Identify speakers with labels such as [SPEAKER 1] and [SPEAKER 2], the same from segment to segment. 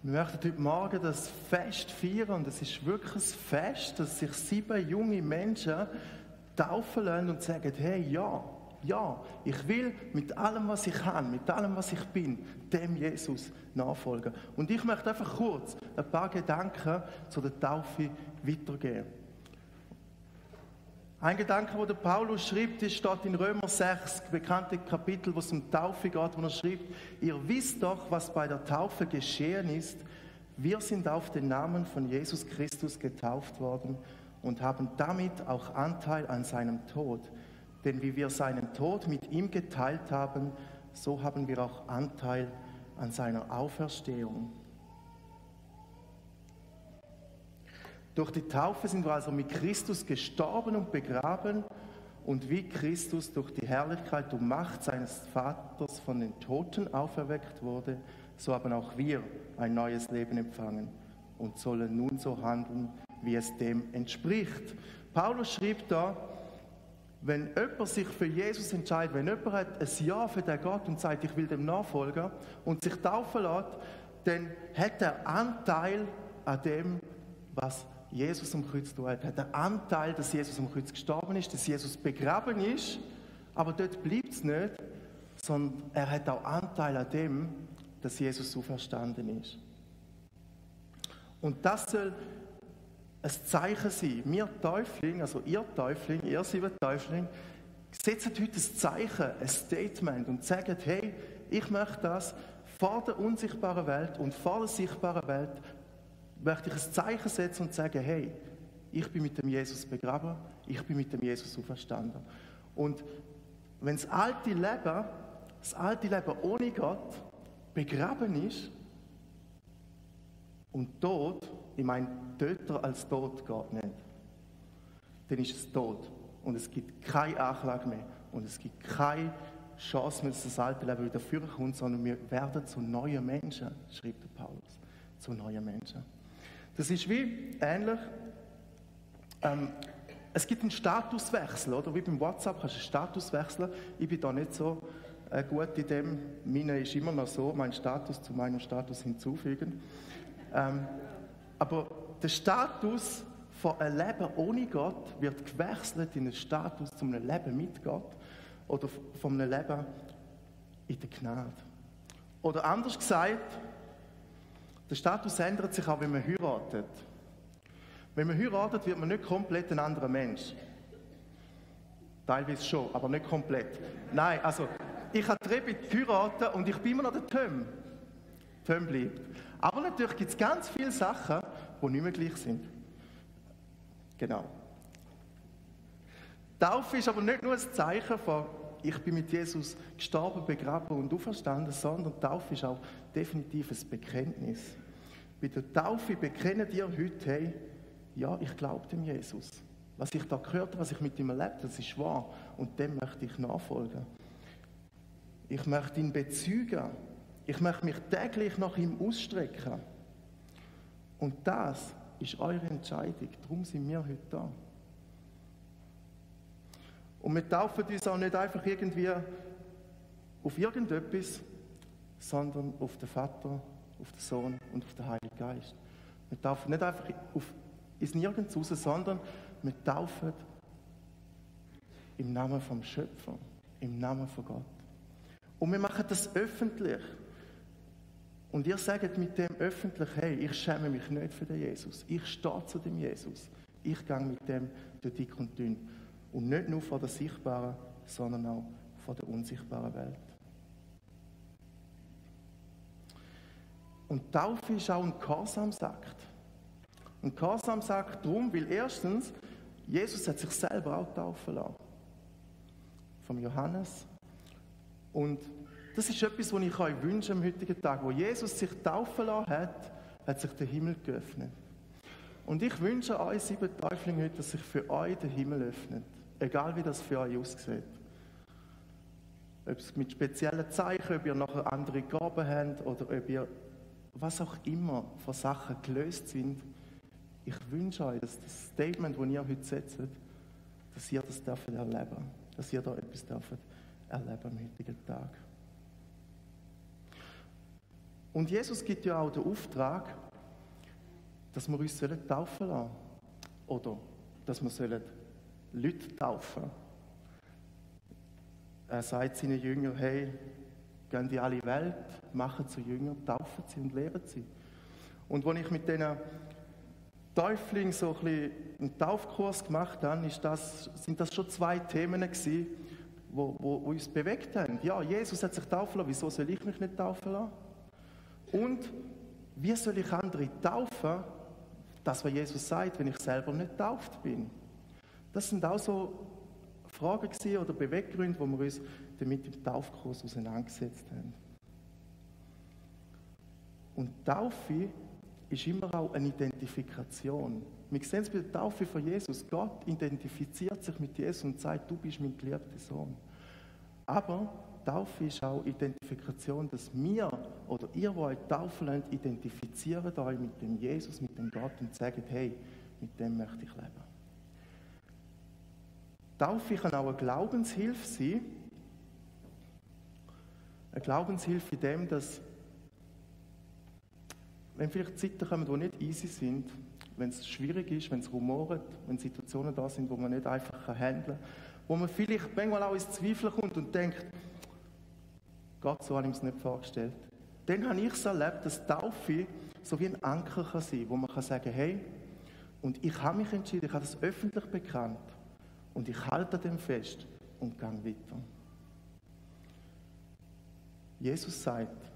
[SPEAKER 1] Wir möchten heute Morgen das Fest feiern und es ist wirklich ein Fest, dass sich 7 junge Menschen taufen lassen und sagen, hey, ja, ich will mit allem, was ich kann, mit allem, was ich bin, dem Jesus nachfolgen. Und ich möchte einfach kurz ein paar Gedanken zu der Taufe weitergeben. Ein Gedanke, den der Paulus schreibt, steht in Römer 6, bekannte Kapitel, wo es um Taufe geht, wo er schreibt, ihr wisst doch, was bei der Taufe geschehen ist. Wir sind auf den Namen von Jesus Christus getauft worden und haben damit auch Anteil an seinem Tod. Denn wie wir seinen Tod mit ihm geteilt haben, so haben wir auch Anteil an seiner Auferstehung. Durch die Taufe sind wir also mit Christus gestorben und begraben und wie Christus durch die Herrlichkeit und Macht seines Vaters von den Toten auferweckt wurde, so haben auch wir ein neues Leben empfangen und sollen nun so handeln, wie es dem entspricht. Paulus schrieb da, wenn jemand sich für Jesus entscheidet, wenn jemand hat ein Ja für den Gott und sagt, ich will dem nachfolgen und sich taufen lässt, dann hat er Anteil an dem, was Jesus am Kreuz tut. Er hat einen Anteil, dass Jesus am Kreuz gestorben ist, dass Jesus begraben ist, aber dort bleibt es nicht, sondern er hat auch Anteil an dem, dass Jesus auferstanden ist. Und das soll ein Zeichen sein. Wir Täuflinge, also ihr 7 Täuflinge, setzen heute ein Zeichen, ein Statement und sagen, hey, ich möchte das vor der unsichtbaren Welt und vor der sichtbaren Welt möchte ich ein Zeichen setzen und sagen, hey, ich bin mit dem Jesus begraben, ich bin mit dem Jesus auferstanden. Und wenn das alte Leben ohne Gott begraben ist und tot, ich meine, töter als tot geht nicht, dann ist es tot und es gibt keine Anklage mehr und es gibt keine Chance mehr, dass das alte Leben wieder vorkommt, sondern wir werden zu neuen Menschen, schreibt der Paulus, zu neuen Menschen. Das ist wie ähnlich, es gibt einen Statuswechsel, oder? Wie beim WhatsApp kannst du einen Status wechseln. Ich bin da nicht so gut in dem. Meine ist immer noch so, meinen Status zu meinem Status hinzufügen. Aber der Status von einem Leben ohne Gott wird gewechselt in einen Status zu einem Leben mit Gott oder von einem Leben in der Gnade. Oder anders gesagt, der Status ändert sich auch, wenn man heiratet. Wenn man heiratet, wird man nicht komplett ein anderer Mensch. Teilweise schon, aber nicht komplett. Nein, also, ich habe Rebi geheiratet und ich bin immer noch der Tom. Tom bleibt. Aber natürlich gibt es ganz viele Sachen, die nicht mehr gleich sind. Genau. Taufe ist aber nicht nur ein Zeichen von, ich bin mit Jesus gestorben, begraben und auferstanden, sondern Taufe ist auch definitiv ein Bekenntnis. Bei der Taufe bekennen dir heute, hey, ja, ich glaube dem Jesus. Was ich da gehört habe, was ich mit ihm erlebt habe, das ist wahr und dem möchte ich nachfolgen. Ich möchte ihn bezeugen. Ich möchte mich täglich nach ihm ausstrecken. Und das ist eure Entscheidung. Darum sind wir heute da. Und wir taufen uns auch nicht einfach irgendwie auf irgendetwas, sondern auf den Vater, auf den Sohn und auf den Heiligen Geist. Wir taufen nicht einfach ins Nirgends raus, sondern wir taufen im Namen vom Schöpfer, im Namen von Gott. Und wir machen das öffentlich. Und ihr sagt mit dem öffentlich, hey, ich schäme mich nicht für den Jesus. Ich stehe zu dem Jesus. Ich gehe mit dem durch dick und dünn. Und nicht nur von der sichtbaren, sondern auch von der unsichtbaren Welt. Und Taufe ist auch ein Gehorsamsakt. Ein Gehorsamsakt darum, weil erstens, Jesus hat sich selber auch taufen lassen. Vom Johannes. Und das ist etwas, was ich euch wünsche am heutigen Tag. Wo Jesus sich taufen lassen hat, hat sich der Himmel geöffnet. Und ich wünsche euch 7 Täuflinge heute, dass sich für euch der Himmel öffnet. Egal wie das für euch aussieht. Ob es mit speziellen Zeichen, ob ihr nachher andere Gaben habt oder ob ihr was auch immer von Sachen gelöst sind. Ich wünsche euch, dass das Statement, das ihr heute setzt, dass ihr das erleben dürft. Dass ihr da etwas erleben am heutigen Tag. Und Jesus gibt ja auch den Auftrag, dass wir uns taufen lassen sollen. Oder dass wir Leute taufen sollen. Er sagt seinen Jüngern, hey, gehen in alle Welt, machen zu Jüngern, taufen sie und lehren sie. Und als ich mit diesen Täuflingen so ein bisschen einen Taufkurs gemacht habe, sind das schon 2 Themen gewesen, die uns bewegt haben. Ja, Jesus hat sich taufen lassen, wieso soll ich mich nicht taufen lassen? Und wie soll ich andere taufen, das, was Jesus sagt, wenn ich selber nicht getauft bin? Das sind auch so Fragen gewesen oder Beweggründe, wo wir uns damit im Taufkurs auseinandergesetzt haben. Und Taufe ist immer auch eine Identifikation. Wir sehen es bei der Taufe von Jesus. Gott identifiziert sich mit Jesus und sagt, du bist mein geliebter Sohn. Aber Taufe ist auch Identifikation, dass wir oder ihr, die euch taufen lasst, identifiziert euch mit dem Jesus, mit dem Gott und sagt, hey, mit dem möchte ich leben. Taufe kann auch eine Glaubenshilfe sein. Eine Glaubenshilfe in dem, dass, wenn vielleicht Zeiten kommen, die nicht easy sind, wenn es schwierig ist, wenn es rumort, wenn Situationen da sind, wo man nicht einfach handeln kann, wo man vielleicht manchmal auch ins Zweifeln kommt und denkt, Gott, so habe ich es nicht vorgestellt. Dann habe ich es erlebt, dass Taufe so wie ein Anker kann sein, wo man kann sagen, hey, und ich habe mich entschieden, ich habe das öffentlich bekannt und ich halte dem fest und gehe weiter. Jesus sagt,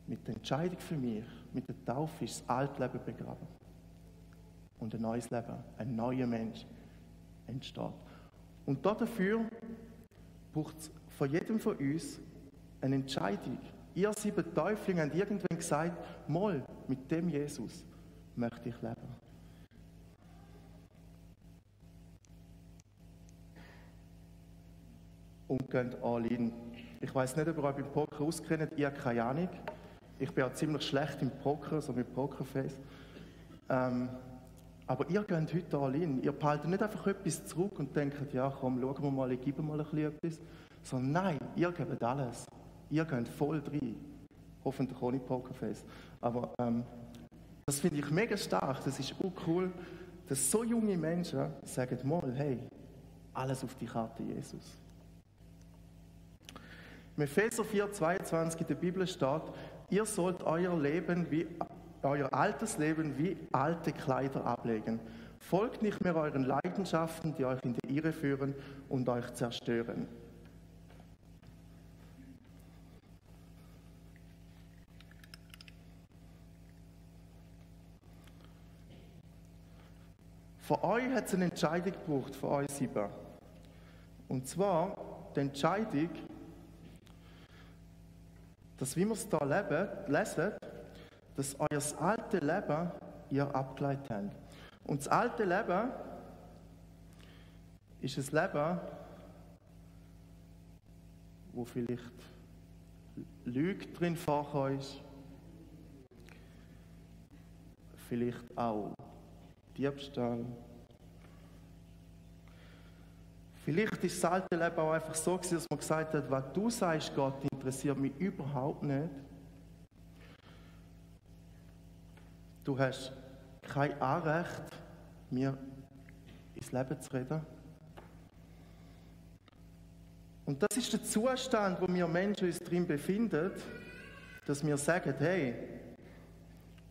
[SPEAKER 1] mit der Entscheidung für mich, mit der Taufe ist das alte Leben begraben. Und ein neues Leben, ein neuer Mensch entsteht. Und dafür braucht es von jedem von uns eine Entscheidung. Ihr 7 Täuflinge habt irgendwann gesagt, mal, mit dem Jesus möchte ich leben. Und geht all in. Ich weiss nicht, ob ihr euch beim Poker auskennt, ich habe keine Ahnung. Ich bin auch ziemlich schlecht im Poker, so mit Pokerface. Aber ihr geht heute all in. Ihr behaltet nicht einfach etwas zurück und denkt, ja komm, schauen wir mal, ich gebe mal ein bisschen etwas. Sondern nein, ihr gebt alles. Ihr geht voll rein. Hoffentlich ohne Pokerface. Aber das finde ich mega stark. Das ist auch cool, dass so junge Menschen sagen, mal, hey, alles auf die Karte Jesus. Im Epheser 4,22 in der Bibel steht, ihr sollt euer altes Leben wie alte Kleider ablegen. Folgt nicht mehr euren Leidenschaften, die euch in die Irre führen und euch zerstören. Von euch hat es eine Entscheidung gebraucht, von euch 7. Und zwar die Entscheidung, dass, wie wir es hier lesen, dass euer alte Leben ihr abgeleitet habt. Und das alte Leben ist ein Leben, wo vielleicht Lüge drin vorkommt, vielleicht auch Diebstahl. Vielleicht ist das alte Leben auch einfach so gewesen, dass man gesagt hat, was du sagst, Gott, interessiert mich überhaupt nicht. Du hast kein Anrecht, mir ins Leben zu reden. Und das ist der Zustand, wo wir Menschen uns drin befinden, dass wir sagen, hey,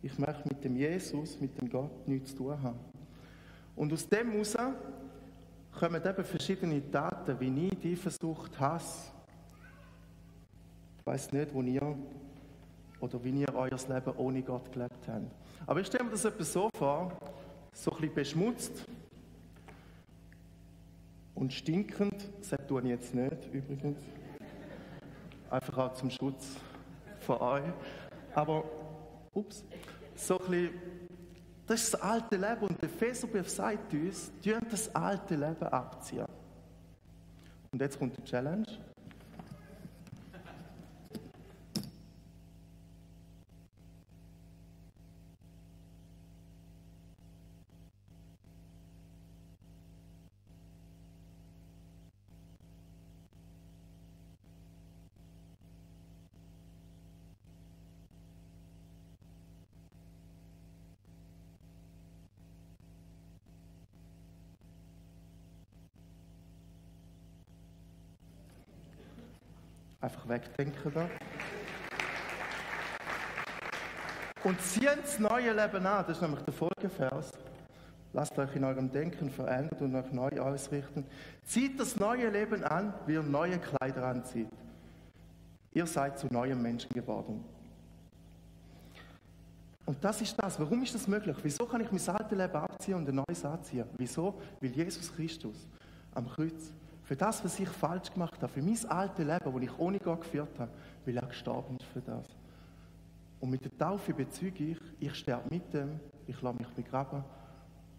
[SPEAKER 1] ich möchte mit dem Jesus, mit dem Gott nichts zu tun haben. Und aus dem heraus kommen eben verschiedene Taten, wie Neid, Eifersucht, Hass. Ich weiss nicht, wo ihr oder wie ihr euer Leben ohne Gott gelebt habt. Aber ich stelle mir das etwa so vor, so ein bisschen beschmutzt und stinkend. Das tue ich jetzt nicht, übrigens. Einfach auch zum Schutz von euch. Aber, so ein bisschen, das ist das alte Leben und der Epheserbrief sagt uns, das alte Leben abziehen. Und jetzt kommt die Challenge. Einfach wegdenken da. Und zieht das neue Leben an, das ist nämlich der Folgevers. Lasst euch in eurem Denken verändern und euch neu ausrichten. Zieht das neue Leben an, wie ihr neue Kleider anzieht. Ihr seid zu neuen Menschen geworden. Und das ist das. Warum ist das möglich? Wieso kann ich mein altes Leben abziehen und ein neues anziehen? Wieso? Weil Jesus Christus am Kreuz für das, was ich falsch gemacht habe, für mein altes Leben, das ich ohne Gott geführt habe, weil er gestorben ist für das. Und mit der Taufe bezeuge ich sterbe mit dem, ich lasse mich begraben,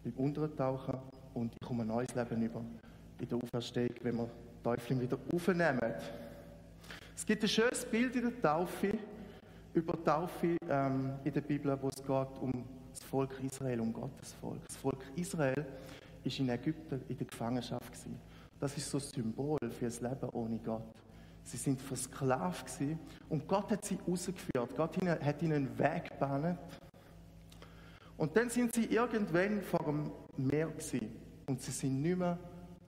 [SPEAKER 1] beim Untertauchen und ich komme ein neues Leben über. In der Auferstehung, wenn wir die Täufling wieder aufnehmen. Es gibt ein schönes Bild in der Taufe, über die Taufe in der Bibel, wo es geht um das Volk Israel, um Gottes Volk. Das Volk Israel war in Ägypten in der Gefangenschaft gewesen. Das ist so ein Symbol für das Leben ohne Gott. Sie sind versklavt gewesen und Gott hat sie rausgeführt. Gott hat ihnen einen Weg gebahnt. Und dann sind sie irgendwann vor dem Meer gewesen und sie sind nicht mehr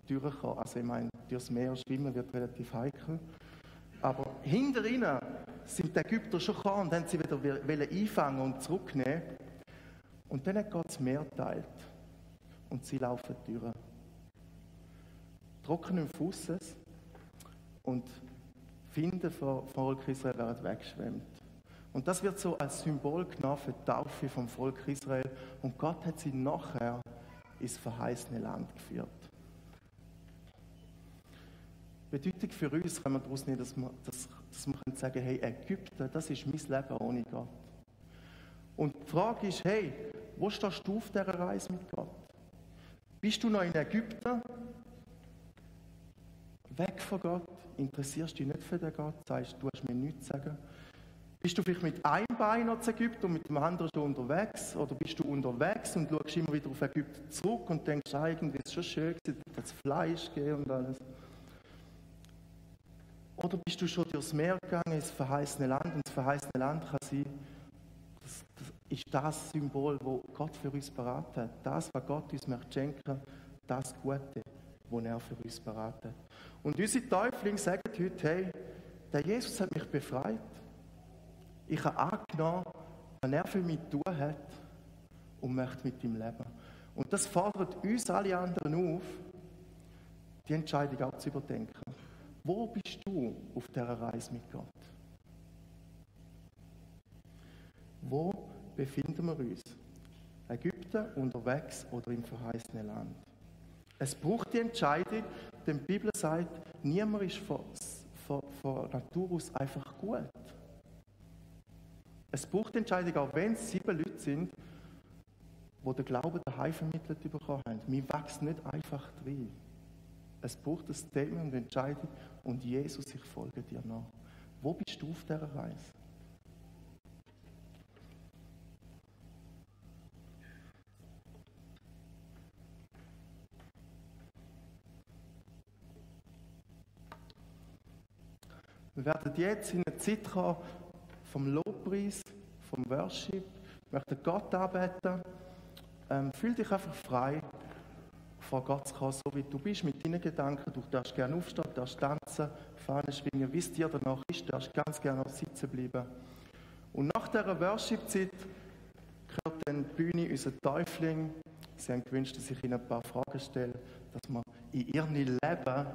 [SPEAKER 1] durchgekommen. Also ich meine, durchs Meer schwimmen wird relativ heikel. Aber hinter ihnen sind die Ägypter schon gekommen und haben sie wieder einfangen und zurücknehmen. Und dann hat Gott das Meer geteilt und sie laufen durch. Trockenen Fußes und finden von Volk Israel werden weggeschwemmt. Und das wird so als Symbol genommen für die Taufe vom Volk Israel. Und Gott hat sie nachher ins verheißene Land geführt. Bedeutung für uns kann man daraus nehmen, dass wir sagen können, hey, Ägypten, das ist mein Leben ohne Gott. Und die Frage ist, hey, wo stehst du auf dieser Reise mit Gott? Bist du noch in Ägypten? Weg von Gott? Interessierst du dich nicht für den Gott? Sagst du hast mir nichts zu sagen? Bist du vielleicht mit einem Bein noch zu Ägypten und mit dem anderen schon unterwegs? Oder bist du unterwegs und schaust immer wieder auf Ägypten zurück und denkst, irgendwie ist es schon schön, dass es Fleisch gegeben und alles? Oder bist du schon durchs Meer gegangen ins verheißene Land? Und das verheißene Land kann sein, das ist das Symbol, das Gott für uns parat hat. Das, was Gott uns möchte schenken, das Gute, das er für uns parat hat. Und unsere Täuflinge sagen heute, hey, der Jesus hat mich befreit. Ich habe angenommen, was er für mich zu tun hat und möchte mit ihm leben. Und das fordert uns alle anderen auf, die Entscheidung auch zu überdenken. Wo bist du auf dieser Reise mit Gott? Wo befinden wir uns? Ägypten, unterwegs oder im verheißenen Land? Es braucht die Entscheidung, denn die Bibel sagt, niemand ist von Natur aus einfach gut. Es braucht die Entscheidung, auch wenn es 7 Leute sind, die den Glauben daheim vermittelt bekommen haben. Wir wachsen nicht einfach rein. Es braucht ein Statement und Entscheidung und Jesus, ich folge dir nach. Wo bist du auf dieser Reise? Wir werden jetzt in eine Zeit kommen vom Lobpreis, vom Worship. Wir möchten Gott anbeten. Fühl dich einfach frei, vor Gott zu kommen, so wie du bist, mit deinen Gedanken. Du darfst gerne aufstehen, du darfst tanzen, Fahnen schwingen, wie es dir danach ist. Du darfst ganz gerne auch sitzen bleiben. Und nach dieser Worship-Zeit gehört dann die Bühne unser Täufling. Sie haben gewünscht, dass ich ihnen ein paar Fragen stelle, dass wir in ihr Leben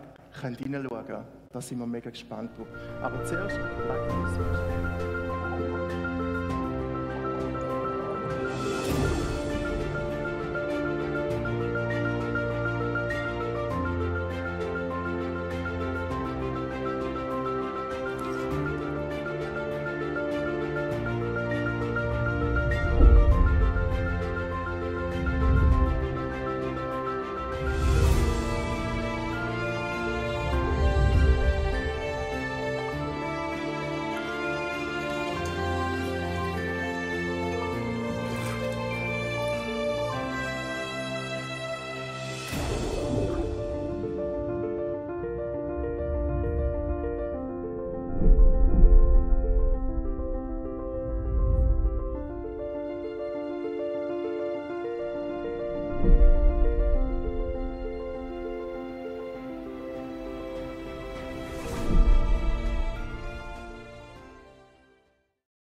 [SPEAKER 1] hineinschauen können. Da sind wir mega gespannt drauf. Aber zuerst, danke fürs Worship.